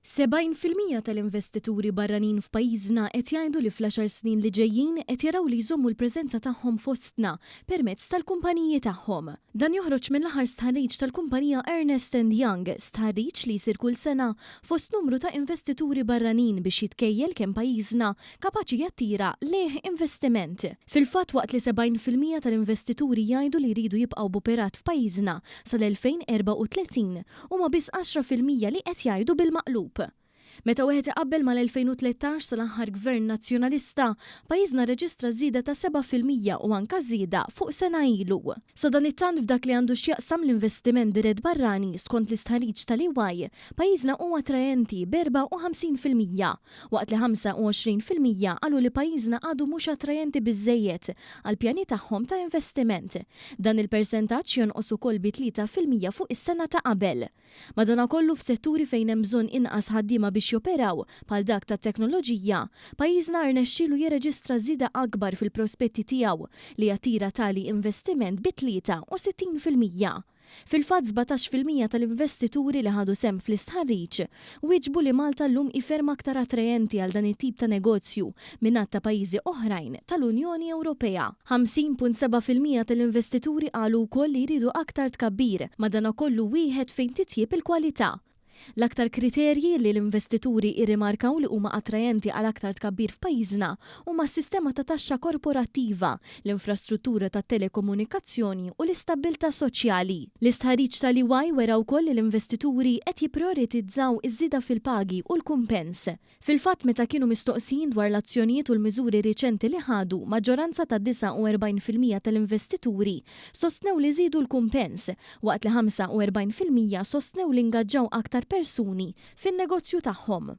70% tal-investituri barranin f'pajjiżna qed jgħidu li fl-għaxar snin li ġejjin qed jaraw li jżommu l-preżenza tagħhom fostna permezz tal-kumpaniji tagħhom. Dan joħroġ mill-aħħar stħarriġ tal-kumpanija Ernest and Young, stħarriġ li jsir kull sena fost numru ta' investituri barranin biex jitkejjel kemm pajjiżna kapaċi jattira lejh investiment. Fil-fatt waqt li 70% tal-investituri jgħidu li jridu jibqgħu b'operat f'pajjiżna sal-2034, huma biss 10% li qed jgħidu bil-maqlub. Meta wieħed iqabbel mal-2013 sal-aħħar Gvern Nazzjonalista, pajjiżna rreġistra żieda ta' 7% u anka żieda fuq sena ilu. Sadanittant f'dak li għandu x'jaqsam l-investiment dirett barrani, skont l-istħarriġ tal-EY, pajjiżna huwa attraenti b'54%, waqt li 25% qalu li pajjiżna għadu mhux attrajenti biżżejjed għall-pjani tagħhom ta' investiment. Dan il-persentaġġ jonqos ukoll bi 3% fuq is-sena ta' qabel. Madanakollu f'setturi fejn hemm bżonn inqas ħaddiema biex joperaw, bħal dak tat-teknoloġija, pajjiżna rnexxielu jirreġistra żieda akbar fil-prospetti tiegħu li jattira tali investiment bi 63%. Fil-fatt 17% tal-investituri li ħadu sehem fl-istħarriġ wieġbu li Malta llum hi ferm aktar attrajenti għal dan it-tip ta' negozju minn għadd ta' pajjiżi oħrajn tal-Unjoni Ewropea. 50.7% tal-investituri qalu wkoll li jridu aktar tkabbir, madanakollu wieħed fejn titjieb il-kwalità. L-aktar kriterji li l-investituri irrimarkaw li huma attrajenti għal aktar tkabbir f'pajjiżna huma s-sistema ta' taxxa korporattiva, l-infrastruttura tat-telekomunikazzjoni u l-istabbiltà soċjali. L-istħarriġ tal-EY wera wkoll li l-investituri qed jipprijoritizzaw iż-żieda fil-pagi u l-kumpens. Fil-fatt meta kienu mistoqsijin dwar l-azzjonijiet u l-miżuri riċenti li ħadu, maġġoranza ta' 49% tal-investituri sostnew li żiedu l-kumpens, waqt li 45% sostnew li ngaġġaw aktar persuni fin-negozju tagħhom.